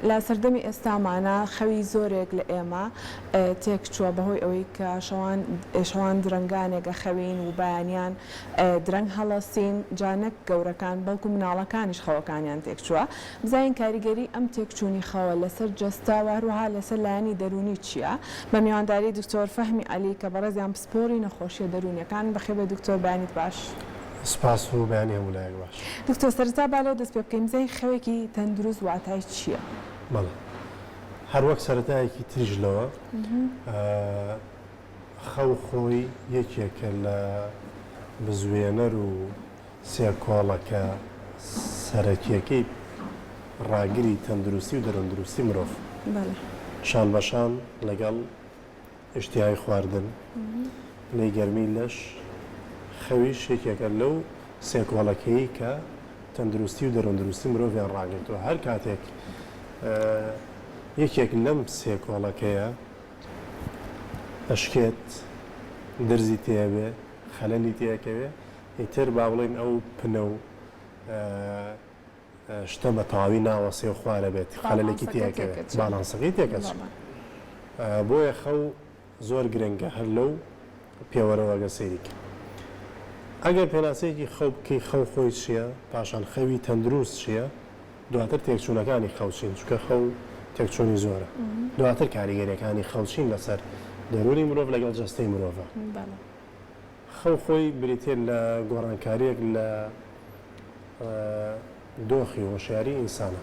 لە سەردەمی ئێستامانا خەوی زۆرێک لە ئێمە تێکچووە بەهۆی ئەوەی کە شەوان شەوان درەنگانێک ئەخەوین و بەیانیان درەنگ هەڵەسین جا نەک گەورەکان بەڵکو مناڵەکانیش خەوەکانیان تێکچووە بزانین کاریگەری ئەم تێکچوونی خەوە لەسەر جەستە و هەروەها لەسەر لایەنی دەروونی چییە؟ بە میوانداری دکتۆر فەهمی عەلی کە بەڕێزیان پسپۆڕی نەخۆشیە دەروونیەکانن بەخێربێی دکتۆر بەیانیت باش. سپاس و بەیانی هەموو لایەک باش. دکتۆر سەرەتا با لەوە دەست پێ بکەین بزانین خەوێکی تەندروست واتای چییە؟ بەڵێ هەر وەک سەرەتایەکی تریش لەوە خەو خۆی یەکێکە لە بزوێنەر و سێکۆڵەکە سەرەکیەکەی ڕاگری تەندروستی و دەرووندروستی مرۆڤ شان بە شان لەگەڵ ئیشتیهای خواردن، پلەی گەرمی لەش، خەویش یەکێکە لەو سێکۆڵەکەی کە تەندروستی و دەرووندروستی مرۆڤیان ڕاگرتووە. هەر کاتێک یەکێک لەم سێکۆڵەکەیە ئەشکێت، درزی تێئەبێ، خەلەلی تێئەکەوێ، ئیتر با بڵێین ئەو پنە و شتە بە تەواوی ناوەسێ و خوارە بێت، خەلەلێکی تێئەکەوێت، باڵانسەکەی تێکەچێت. بۆیە خەو زۆر گرنگە هەر لەو پێوەرەوە گەر سەیری کەی. ئەگەر پێناسەیەکی خەو بکەی خەو خۆی چییە، پاشان خەوی تەندروست چییە، دواتر تێکچوونەکانی خەو چین، چونکە خەو تێکچوونی زۆرە، دواتر کاریگەرییەکانی خەو چین لەسەر دەروونی مرۆڤ لەگەڵ جەستەی مرۆڤ. خەو خۆی بریتییە لە گۆڕانکارییەک لە دۆخی هۆشیاری ئینسانە.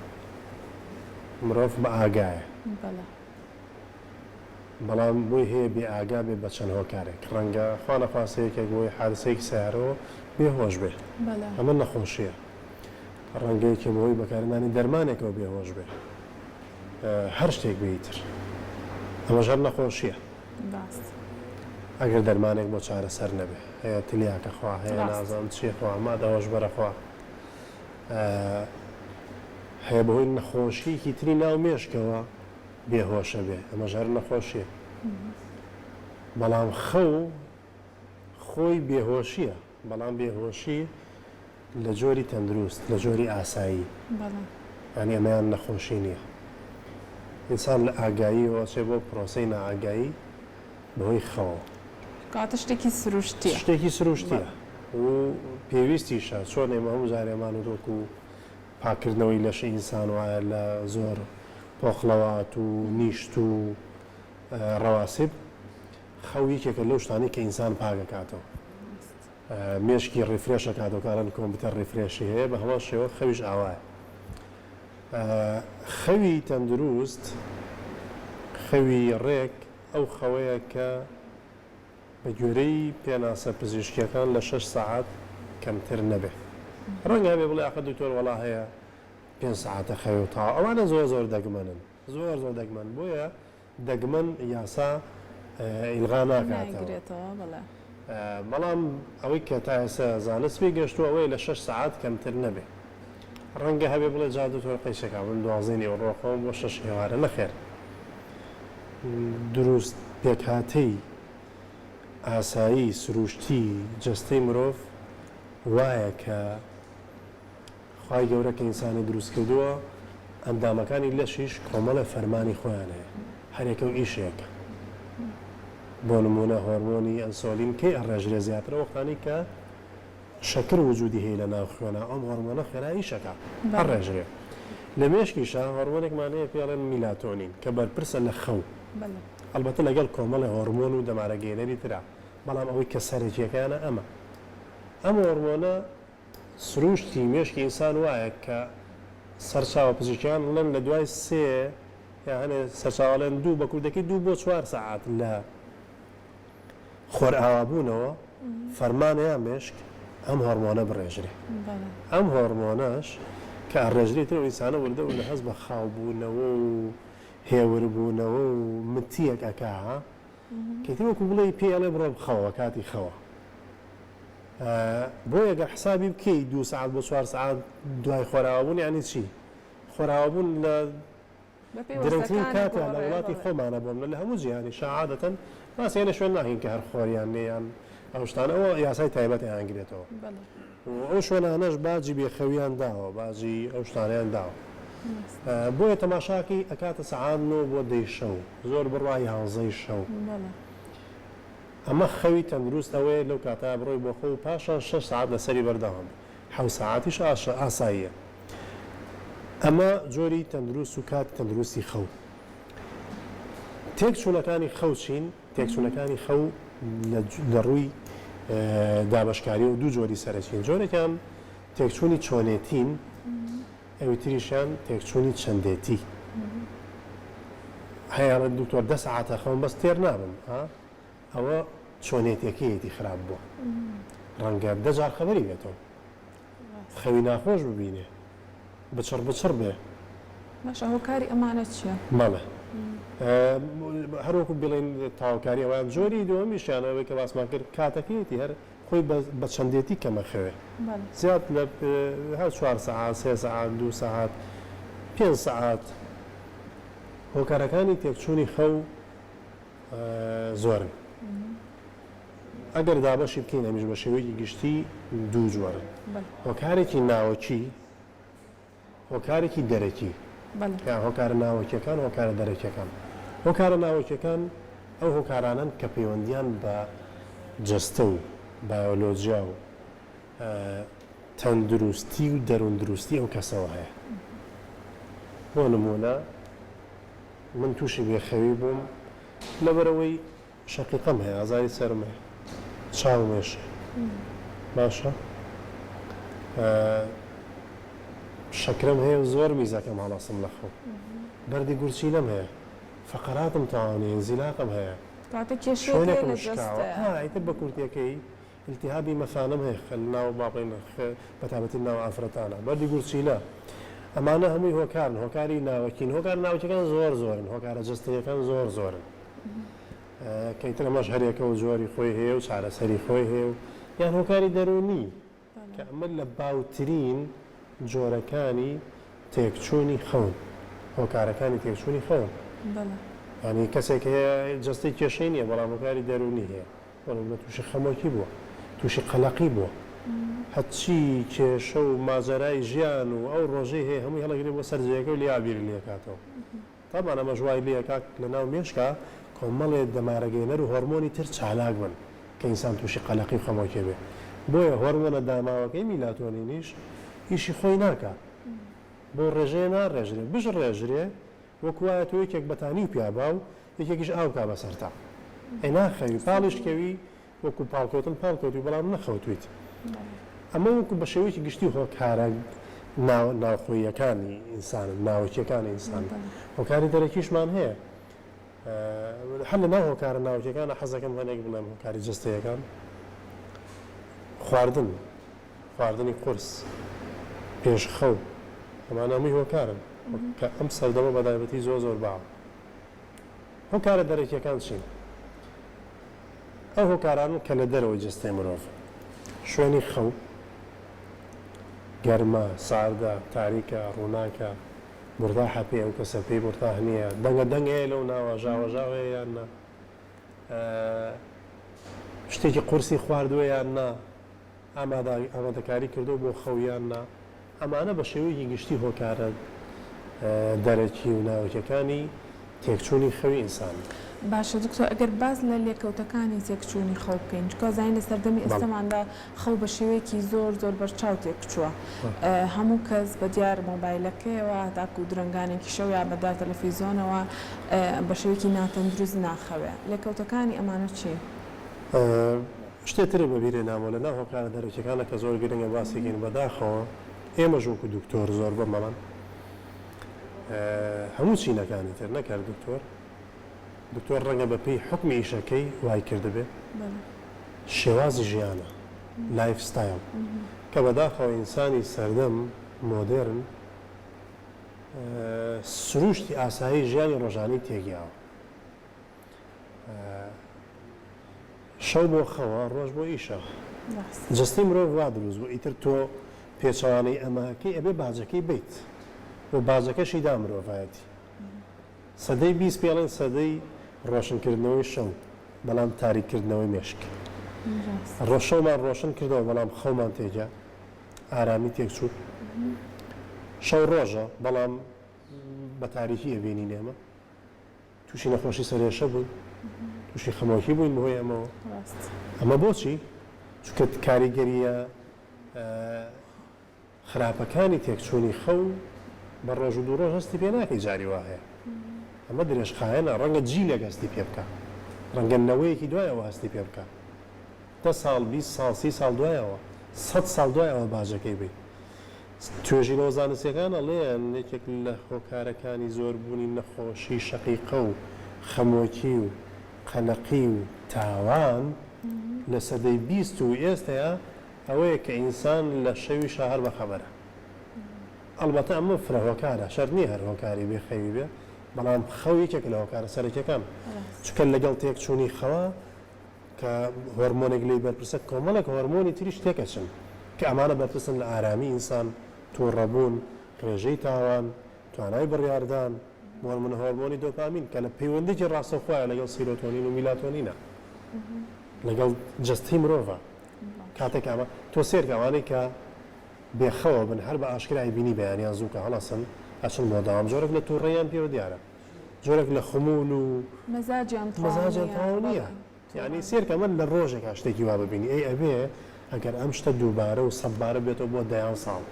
مرۆڤ بە ئاگایە. بەڵام بۆی هەیە بێ ئاگا بێ بە چەند هۆکارێک. ڕەنگە خوا نەخواستە یەکێک بەهۆی حادسەیەکی سەیارەوە بێ هۆش بێ. ئەمە نەخۆشییە. ڕەنگە یەکێ بەهۆی بەکارهێنانی دەرمانێکەوە بێ هۆش بێ. هەر شتێک بێ ئیتر. ئەمەش هەر نەخۆشییە. ئەگەر دەرمانێک بۆ چارەسەر نەبێ هەیە تلیاکە خوا هەیە نازانم چیە خوا مادە هۆشبەرە خوا هەیە بەهۆی نەخۆشیەکی تری ناو مێشکەوە بێهۆشە بێ ئەمەش هەر نەخۆشیە بەڵام خەو خۆی بێهۆشیە بەڵام بێهۆشی لە جۆری تەندروست، لە جۆری ئاسایی. یانی ئەمەیان نەخۆشی نییە. ئینسان لە ئاگاییەوە ئەچێ بۆ پرۆسەی نائاگایی بەهۆی خەوەوە. کەواتە شتێکی سروشتییە. شتێکی سروشتییە و پێویستیشە. چۆن ئێمە هەموو جارێمان وت وەکوو پاککردنەوەی لەشی ئینسان وایە لە زۆر پۆخڵەوات و نیشت و ڕەواسب، خەو یەکێکە لەو شتانەی کە ئینسان پاک ئەکاتەوە. مێشکی refresh ئەکاتەوە کە ئەڵێن کۆمپیوتەر refresh ی هەیە بە هەمان شێوە خەویش ئاوایە خەوی تەندروست خەوی ڕێک ئەو خەوەیە کە بە گوێرەی پێناسە پزیشکیەکان لە شەش سەعات کەمتر نەبێ ڕەنگە هەبێ بڵێ ئاخە دکتۆر وەڵا هەیە پێنج سەعاتە خەوێ و تەواو ئەوانە زۆر زۆر دەگمەنن زۆر زۆر دەگمەن بۆیە دەگمەن یاسا ئیلغا ناکاتەوە، بەڵام ئەوەی کە تا ئێستا زانست پێی گەشتووە ئەوەیە لە شەش سەعات کەمتر نەبێ. ڕەنگە هەبێ بڵێ جا دکتۆر قەیسەکە من دوازدەی نیوەڕۆ خەوم بۆ شەش ئێوارە، نەخێر دروست پێکهاتەی ئاسایی سروشتی جەستەی مرۆڤ وایە کە خوای گەورە کە ئینسانی دروست کردووە ئەندامەکانی لەشیش کۆمەڵێ فەرمانی خۆیان هەیە هەریەکەو ئیشێکە بۆ نمونە هۆرمۆنی ئەنسۆلین کەی ئەڕێژرێ زیاتر ئەو وەختانەی کە شەکر وجودی هەیە لە ناو خوێنا ئەم هۆرمۆنە خێرا ئیشەکا ئەڕێژرێ لە مێشکیشا هۆرمۆنێکمان هەیە پێی ئەڵێن میلاتۆنین کە بەرپرسە لە خەو ئەڵبەتە لەگەڵ کۆمەڵێ هۆرمۆن و دەمارەگەیەنەری ترا بەڵام ئەوەی کە سەرەکیەکەیانە ئەمە ئەم هۆرمۆنە سروشتی مێشکی ئینسان وایە کە سەرچاوە پزیشکیان ڵێن لە دوای سێ یا هەنێ سەرچاوە ڵێن دوو بە کوردەکەی دوو بۆ چوار سەعات لە خۆرئاوابوونەوە فەرمانە یا مێشک ئەم هۆرمۆنە بڕێژرێ ئەم هۆرمۆنەش کە ئەڕێژرێ تر ئەو ئینسانە وردە وردە هەست بە خاوبوونەوە و هێوربوونەوە و متیەک ئەکا کە ئیتر وەکو بڵێی پێی ئەڵێ بڕۆ بخەوە کاتی خەوە بۆیە گەر حسابی بکەی دوو سەعات بۆ چوار سەعات دوای خۆراوابوون یانی چی؟ خۆراوابوون لە درەنگترین کاتە لە وڵاتی خۆمانە بۆ منە لە هەموو جیهانیشا عادەتەن باسی هەنێ شوێن ناکەین کە هەر خۆریان نیە یان ئەو شتانە ئەوە یاسای تایبەت ئەیانگرێتەوە و ئەو شوێنانەش باجی بێخەویان داوە باجی ئەو شتانەیان داوە. بۆیە تەماشاکەی ئەکاتە سەعات نۆ بۆ دەی شەو زۆر بڕوا یانزەی شەو. ئەمە خەوی تەندروست ئەوەیە لەو کاتە بڕۆی بۆ خەو و پاشان شەش سەعات لەسەری بەردەوام بی حەوت سەعاتیش ئاساییە. ئەمە جۆری تەندروست و کاتی تەندروستی خەو. تێکچوونەکانی خەو چین؟ تێکچوونەکانی خەو لە ڕووی دابەشکاریەوە دوو جۆری سەرەکین، جۆرێکیان تێکچوونی چۆنێتین، ئەوی تریشیان تێکچوونی چەندێتی. هەیە ئەڵێ دکتۆر دە سەعات ئەخەوم بەس تێر نابم، ئەوە چۆنێتیەکەیەتی خراپ بووە، ڕەنگە دە جار خەبەری بێتەوە. خەوی ناخۆش ببینێ بچڕ بچڕ بێ. باشە هۆکاری ئەمانە چیە؟ بەڵێ هەر وەکو بڵێن تەواوکاری ئەوان جۆری دووەمیشیان ئەوەی کە باسمان کرد کاتەکەیەتی هەر خۆی بە چەندێتی کەمە خەوێ زیاد لە هەر چوار سەعات سێ سەعات دوو سەعات پێنج سەعات هۆکارەکانی تێکچوونی خەو زۆرن. ئەگەر دابەشی بکەین ئەمیش بە شێوەیەکی گشتی دوو جۆرن، هۆکارێکی ناوەکی، هۆکارێکی دەرەکی. یان هۆکارە ناوەکیەکان، هۆکارە دەرەکیەکان. هۆکارە ناوەکیەکان ئەو هۆکارانەن کە پەیوەندیان بە جەستە و بایۆلۆجیا و تەندروستی و دەرووندروستی ئەو کەسەوە هەیە. بۆ نموونە من تووشی بێخەوی بووم لەبەرئەوەی شەقیقەم هەیە ئازاری سەرم هەیە چاوم ئێشێ باشە شەکرەم هەیە و زۆر میزەکەم هەڵەسم لە خەو بەردی گورچیلەم هەیە فەقەراتم تەواو نییە ئینزیلاقم هەیە کەواتە کێشەیەک هەیە شوێنێکم لە شکاوە جەستەیا. ها ئیتر بە کورتیەکەی ئیلتیهابی مەسانەم هەیە خە لەناو با بڵێین بە تایبەتی لەناو ئافرەتانە بەردی گورچیلە ئەمانە هەمووی هۆکارن هۆکاری ناوەکین هۆکارە ناوەکیەکان زۆر زۆرن هۆکارە جەستەیەکان زۆر زۆرن کە ئیتر ئەمەش هەرێکە و جۆری خۆی هەیە و چارەسەری خۆی هەیە و یان هۆکاری دەروونی کە ئەمە لە باوترین جۆرەکانی تێکچوونی خەون هۆکارەکانی تێکچوونی خەون یانی کەسێک هەیە جەستەی کێشەی نییە بەڵام هۆکاری دەروونی هەیە بۆ نمونە تووشی خەمۆکی بووە، تووشی قەلەقی بووە، هەرچی کێشە و ماجەرای ژیان و ئەو ڕۆژەی هەیە هەمووی هەڵەگرێ بۆ سەر جێیەکە و لێیا بیری لێکاتەوە. تەبعەن ئەمەش وای لێکا لەناو مێشکا کۆمەڵێ دەمارەگەیەنەر و هۆرمۆنی تر چالاک بن کە ئینسان تووشی قەلەقی و خەمۆکێ بێ. بۆیە هۆرمۆنە داماوەکەی میلاتۆنینیش ئیشی خۆی ناکا. بەو ڕێژەیە ناڕێژرێ. بشڕێژرێ وەکو وایە تۆ یەکێک بەتانی و پیا با و یەکێکیش ئاو کا بەسەرتا. ئەی ناخەوی، پاڵیش کەوی وەکو پاڵکەوتن پاڵکەوتوی بەڵام نەخەوتویت. ئەمە وەکو بە شێوەیەکی گشتی هۆکارە ناوخۆییەکانی ئینسانن، ناوەکییەکانی ئینسانن. هۆکاری دەرەکیشمان هەیە. هەر لە ناو هۆکارە ناوەکیەکانە حەزەکەم هەنێک بڵێم هۆکاری جەستەیەکان. خواردن، خواردنی قورس، پێش خەو، ئەمانە هەمووی هۆکارن کە ئەم سەردەمە بە تایبەتی زۆر زۆر باوە. هۆکارە دەرەکیەکان چین؟ ئەو هۆکارانەن کە لە دەرەوەی جەستەی مرۆڤن، شوێنی خەو، گەرمە، ساردە، تاریکە، ڕووناکە، مورتاحە پێی ئەو کەسە پێی مورتاح نییە، دەنگە دەنگ هەیە لەو ناوە، ژاوەژاو هەیە یان نا، شتێکی قورسی خواردووە یان نا، ئامادەکاری کردووە بۆ خەو یان نا، ئەمانە بە شێوەیەکی گشتی هۆکارە دەرەکی و ناوەکیەکانی تێکچوونی خەوی ئینسانن. باشە دکتۆر ئەگەر باس لە لێکەوتەکانی تێکچوونی خەو بکەین چونکە ئەزانین لە سەردەمی ئێستەماندا خەو بە شێوەیەکی زۆر زۆر بەرچاو تێکچووە هەموو کەس بە دیار مۆبایلەکەیەوە هەتاکوو درەنگانێکی شەو یا بە دیار تەلەفیزۆنەوە بە شێوەیەکی ناتەندروست ناخەوێ لێکەوتەکانی ئەمانە چین؟ شتێ ترم بە بیر هێنامەوە لە ناو هۆکارە دەرەکیەکانە کە زۆر گرنگە باسی کەین بەداخەوە ئێمەش وەکو دکتۆر زۆربەمەڵەن هەموو چینەکانی تر نەک هەر دکتۆر دکتۆر ڕەنگە بە پێی حوکمی ئیشەکەی وای کردبێ شێوازی ژیانە life style کە بەداخەوە ئینسانی سەردەم مۆدێرن سروشتی ئاسایی ژیانی ڕۆژانەی تێگیاوە شەو بۆ خەوە ڕۆژ بۆ ئیشە. جەستەی مرۆڤ وا دروست بوو ئیتر تۆ پێچەوانەی ئەمەکەی ئەبێ باجەکەی بەیت و باجەکەشی دا مرۆڤایەتی. سەدەی 20 پێڵێن سەدەی ڕۆشنکردنەوەی شەو بەڵام تاریککردنەوەی مێشک. ڕۆشەومان ڕۆشن کردەوە بەڵام خەومان تێکا ئارامی تێکچوو. شەو ڕۆژە بەڵام. بە تاریکی ئەبینین ئێمە تووشی نەخۆشی سەرێشە بووین تووشی خەمۆکی بووین بەهۆی ئەمەوە ئەمە بۆچی چونکە کاریگەریە خراپەکانی تێکچوونی خەو بە ڕۆژ و دوو ڕۆژ هەستی پێ ناکەی جاری وا هەیە ئەمە درێژخایەنە ڕەنگە جیلێک هەستی پێ بکا ڕەنگە نەوەیەکی دوایەوە هەستی پێ بکا دە ساڵ 20 ساڵ سی ساڵ دوایەوە سەد ساڵ دوایەوە باجەکەی بی توێژینەوە زانستیەکان ئەڵێن یەکێک لە هۆکارەکانی زۆربوونی نەخۆشی شەقیقە و خەمۆکی و قەلەقی و تاوان لە سەدەی 20 و ئێستەیا ئەوەیە کە ئینسان لە شەویشا هەر بەخەبەرە. ئەڵبەتە ئەمە فرە هۆکارە، شەرت نییە هەر هۆکاری بێ خەوی بێ، بەڵام خەو یەکێکە لە هۆکارە سەرەکیەکان. چونکە لەگەڵ تێکچوونی خەوا کە هۆرمۆنێک لێی بەرپرسە، کۆمەڵێک هۆرمۆنی تریش تێکەچن کە ئەمانە بەرپرسن لە ئارامی ئینسان، توڕەبوون، ڕێژەی تاوان، توانای بڕیاردان، بۆ نموونە هۆرمۆنی دۆپامین کە لە پەیوەندیی ڕاستەوخۆیە لەگەڵ سیرۆتۆنین و میلاتۆنینە لەگەڵ جەستەی مرۆڤە. کاتێک ئەمە تۆ سێرکە ئەوانەی کە بێخەوە بن هەر بە ئاشکرا ئەیبینی بەیانیان زوو کە هەڵەسن ئەچن بۆ دەوام جۆرێک لە توڕەییان پێوە دیارە جۆرێک لە خمول و مەزاجیان تەواو مەزاجیان نییە تەواو نییە بەڵێ یعنی توڕەن. سێرکە ئەمە لە ڕۆژێکا شتێکی وا ببینی ئەی ئەبێ ئەگەر ئەم شتە دووبارە و سەدبارە بێتەوە بۆ دەیان ساڵ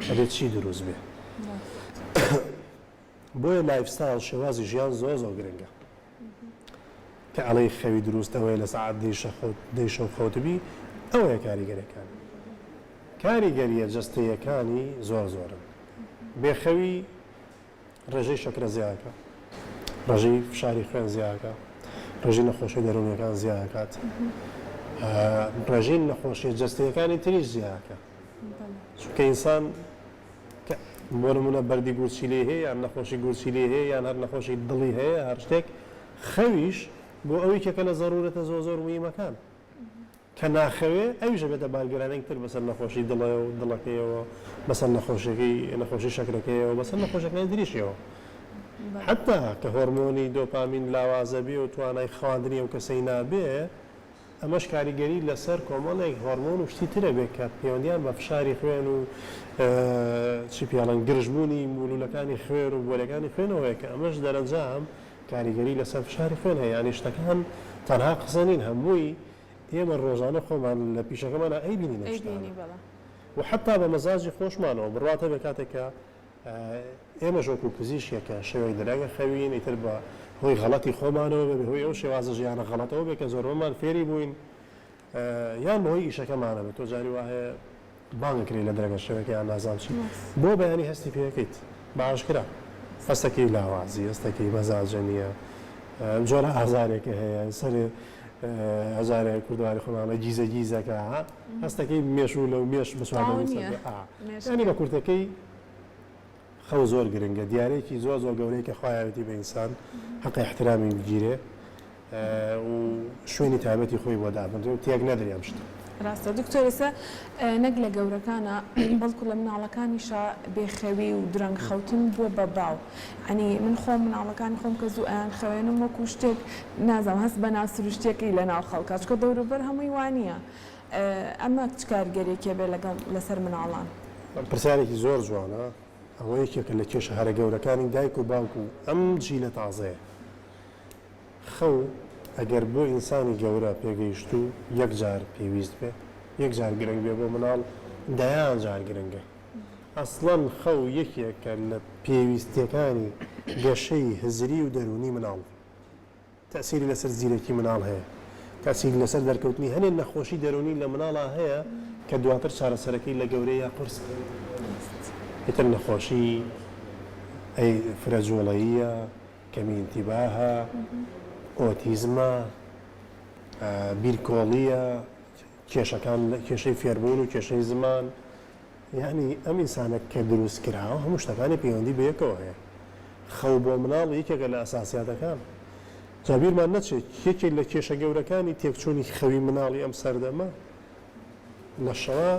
ئەبێ چی دروست بێ بۆیە lifestyle شێوازی ژیان زۆر زۆر گرنگە کە ئەڵێی خەوی دروست ئەوەیە لە سەعات دەی شەخەوت دەی شەو خەوتبی ئەوەیە کاریگەریەکانی کاریگەریە جەستەیەکانی زۆر زۆرن بێخەوی ڕێژەی شەکرە زیاکە ڕێژەی فشاری خوێن زیاکە ڕێژەی نەخۆشی دەروونیەکان زیاکات ڕێژەی نەخۆشیە جەستەیەکانی تریش زیاکە چونکە ئینسان کە بۆ نمونە بەردی گورچیلەی هەیە یان نەخۆشی گورچیلەی هەیە یان هەر نەخۆشی دڵی هەیە هەر شتێک خەویش بۆ ئەو یەکێکە لە زەرورەتە زۆر زۆر موهیمەکان کە ناخەوێ ئەویش ئەبێتە بارگرانێک تر بەسەر نەخۆشی دڵەوە و دڵەکەیەوە بەسەر نەخۆشیەکەی نەخۆشی شەکرەکەیەوە بەسەر نەخۆشیەکانی تریشیەوە حتا کە هۆرمۆنی دۆپامین لاوازە بێ و توانای خەواندنی ئەو کەسەی نابێ ئەمەش کاریگەری لەسەر کۆمەڵێک هۆرمۆن و شتی تر ئەبێت کە پەیوەندیان بە فشاری خوێن و چی پێڵێن گرژبوونی مولولەکانی خوێن و بۆریەکانی خوێنەوە هەیە کە ئەمەش دەرەنجام کاریگەری لەسەر فشاری خوێن هەیە یانی شتەکان تەنها قسە نین هەمووی ئێمە ڕۆژانە خۆمان لە پیشەکەمانا ئەیبینین ئەم شتانە و حەتا بە مەزاجی خۆشمانەوە بڕوات هەبێت کاتێک کە ئێمەش وەکو پزیشکێک کە شەوێک درەنگ ئەخەوین ئیتر بە هۆی غەڵەتی خۆمانەوە بێ بە هۆی ئەو شێوازە ژیانە غەڵەتەوە بێ کە زۆربەمان فێری بووین یان بە هۆی ئیشەکەمانە بێت تۆ جاری وا هەیە بانگ ئەکرێی لە درەنگە شەوێک یان نازانم چی بۆ بەیانی هەستی پێ ئەکەیت بە ئاشکرا هەستەکەی لاوازی هەستەکەی مەزاجە نییە جۆرە ئازارێکە هەیە سەرێ هەزارێ کوردەواری خۆمانە گیزە گیزەکە هەستەکەی مێشوو لەو مێش تەواو نییە. یانی بە کورتەکەی خەو زۆر گرنگە دیارێکی زۆر زۆر گەورەیە کە خوا یاوێتی بە ئینسان حەقە ئیحترامی بگیرێ و شوێنی تایبەتی خۆی بۆ دابنرێ و تێک نەدرێ ئەم شتە. ڕاستە دکتۆر ئێستا نەک لە گەورەکانا بەڵکو لە مناڵەکانیشا بێخەوی و درەنگ خەوتن بووە بە باو یانی من خۆم مناڵەکانی خۆم کە زوو ئەیان خەوێنم وەکو شتێک نازانم هەست بە ناسروشتیەکەی لەناو خەڵکا چونکە دەوروبەر هەمووی وانیە ئەمە چ کاریگەریەکی هەبێ لەگەڵ لەسەر مناڵان؟ پرسیارێکی زۆر جوانە، ئەوە یەکێکە لە کێشە هەرە گەورەکانی دایک و باوک و ئەم جیلە تازەیە. خەو ئەگەر بۆ ئینسانی گەورە پێگەیشتوو یەک جار پێویست بێ، یەک جار گرنگ بێ بۆ مناڵ دەیان جار گرنگە. ئەسڵەن خەو یەکێکە لە پێویستیەکانی گەشەی هزری و دەروونی مناڵ. تەئسیری لەسەر زیرەکی مناڵ هەیە، تەئسیری لەسەر دەرکەوتنی هەنێ نەخۆشی دەروونی لە مناڵا هەیە کە دواتر چارەسەرەکەی لە گەورەیا قورسە. ئیتر نەخۆشی ئەی فرە جوڵەییە، کەمی ئینتیباهە، ئۆتیزمە، بیرکۆڵییە، کێشەکان کێشەی فێربوون و کێشەی زمان، یانی ئەم ئینسانە کە دروست کراوە هەموو شتەکانی پەیوەندی بە یەکەوە هەیە. خەو بۆ مناڵ یەکێکە لە ئەساسیاتەکان. جا بیرمان نەچێت یەکێک لە کێشە گەورەکانی تێکچوونی خەوی مناڵی ئەم سەردەمە لە شەوا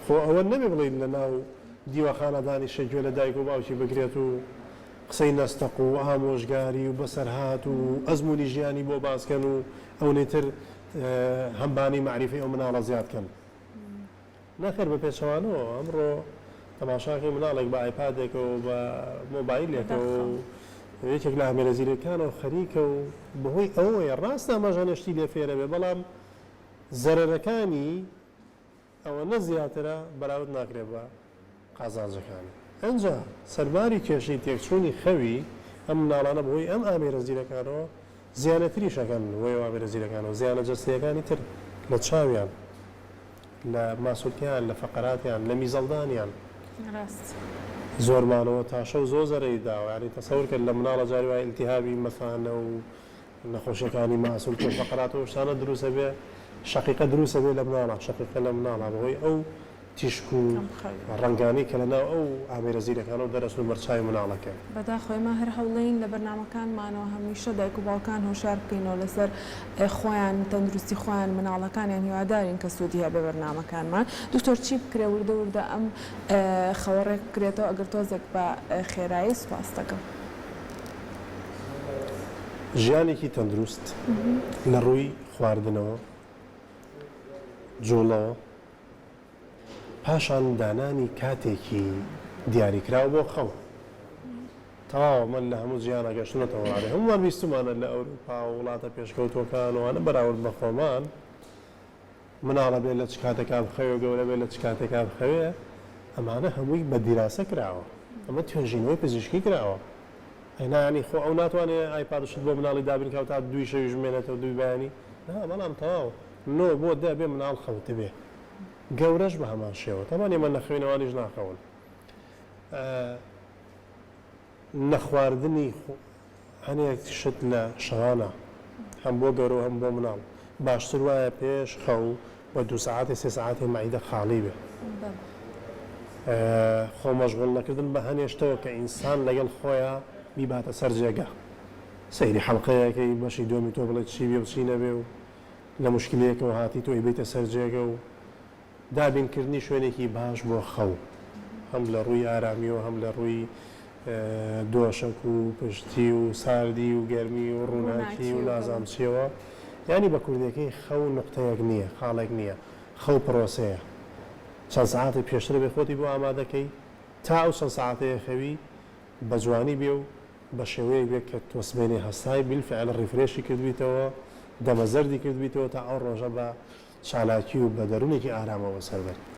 خۆ ئەوە نەبێ بڵێی لە ناو دیوەخانە دانیشێ گوێ لە دایک و باوکی بگرێت و قسەی نەستەق و ئامۆژگاری و بەسەرهات و ئەزموونی ژیانی بۆ باس کەن و ئەونەی تر هەمبانی مەعریفەی ئەو مناڵە زیاد کەن. نەخێر بە پێچەوانەوە ئەمڕۆ. تەماشاکەی مناڵێک بە ئایپادێکەوە بە مۆبایلێکەوە و یەکێک لە ئامێرە زیرەکانەوە خەریکە و بەهۆی ئەوەیە ڕاستە ئەمەش هەنێ شتی لێ فێرەبێ بەڵام زەرەرەکانی ئەوەنە زیاترە بەراورد ناکرێت بە قازانجەکانی. ئنجا سەرباری کێشەی تێکچوونی خەوی ئەم مناڵانە بەهۆی ئەم ئامێرە زیرەکانەوە زیانە تریش ئەکەن بەهۆی ئەو ئامێرە زیرەکانەوە زیانە جەستەیەکانی تر لە چاویان لە ماسولکەیان لە فەقەراتیان لە میزەڵدانیان ڕاست. زۆرمانەوە تا شەو زۆر زەرەری داوە یانی تەسەور کە لە مناڵە جاری وایە ئیلتیهابی مەسانە و نەخۆشیەکانی ماسولکە و فەقەرات و ئەو شتانە دروست ئەبێ شەقیقە دروست ئەبێ لە مناڵا شەقیقە لە مناڵا بەهۆی ئەو تیشک و ڕەنگانەی کە لەناو ئەو ئامێرە زیرەکانەوە دەرەچن و بەرچاوی مناڵەکەن. بەداخەوە ئێمە هەر هەوڵەین لە بەرنامەکانمانەوە هەمیشە دایک و باوکان هۆشیار بکەینەوە لەسەر خۆیان تەندروستی خۆیان مناڵەکانیان هیوادارین کە سوودی هەبێ بەرنامەکانمان دکتۆر چی بکرێ وردە وردە ئەم خەوە ڕێک بکرێتەوە ئەگەر تۆزێک بە خێرایی سوپاست دەکەم. ژیانێکی تەندروست لە ڕووی خواردنەوە، جوڵەوە، پاشان دانانی کاتێکی دیاریکراو بۆ خەو. تەواو ئەمە لە هەموو جیهانا گەشتونەتەوە ئەرێ هەموومان بیستومانە لە ئەوروپا و وڵاتە پێشکەوتووەکان و ئەوانە بەراورد بە خۆمان مناڵە بێ لە چ کاتێکا بخەوێ و گەورە بێ لە چ کاتێکا بخەوێ ئەمانە هەمووی بە دیراسە کراوە ئەمە توێژینەوەی پزیشکی کراوە ئەی نا یانی خۆ ئەو ناتوانێ ئایپاد و شت بۆ مناڵی دابین کا و تا دووی شەویش بمێنێتەوە دووی بەیانی نا بەڵام تەواو نۆ بۆ دە بێ مناڵ خەوتبێ گەورەش بە هەمان شێوە تەبعەن ئێمە نەخەوین ئەوانیش ناخەون نەخواردنی هەنێک شت لە شەوانە هەم بۆ گەورە و هەم بۆ مناڵ باشتر وایە پێش خەو بە دوو سەعاتێ سێ سەعاتێ مەعیدە خاڵی بێ خۆ مەشغوڵ نەکردن بە هەنێ شتەوە کە ئینسان لەگەڵ خۆیا بیباتە سەر جێگا سەیری حەڵقەیەکەی بەشی دووەمی تۆ بڵێ چی بێ و چی نەبێ و لە موشکیلەیەکەوە هاتی تۆ ئەیبەیتە سەر جێگە و دابینکردنی شوێنێکی باش بۆ خەو هەم لە ڕووی ئارامیەوە هەم لە ڕووی دۆشەک و پشتی و ساردی و گەرمی و ڕووناکی و نازانم چیەوە یانی بە کوردیەکەی خەو نوقتەیەک نییە خاڵێک نییە خەو پرۆسەیە چەند سەعاتێک پێشتر بێ خۆتی بۆ ئامادەکەی تا ئەو چەند سەعاتەیە خەوی بە جوانی بێ و بە شێوەیەک بێ کە تۆ سبەینێ هەستای بیلفعل refresh ی کردبیتەوە دەمە زەردی کردبیتەوە تا ئەو ڕۆژە بە چالاکی و بە دەروونێکی ئارامەوە بەسەر بەری.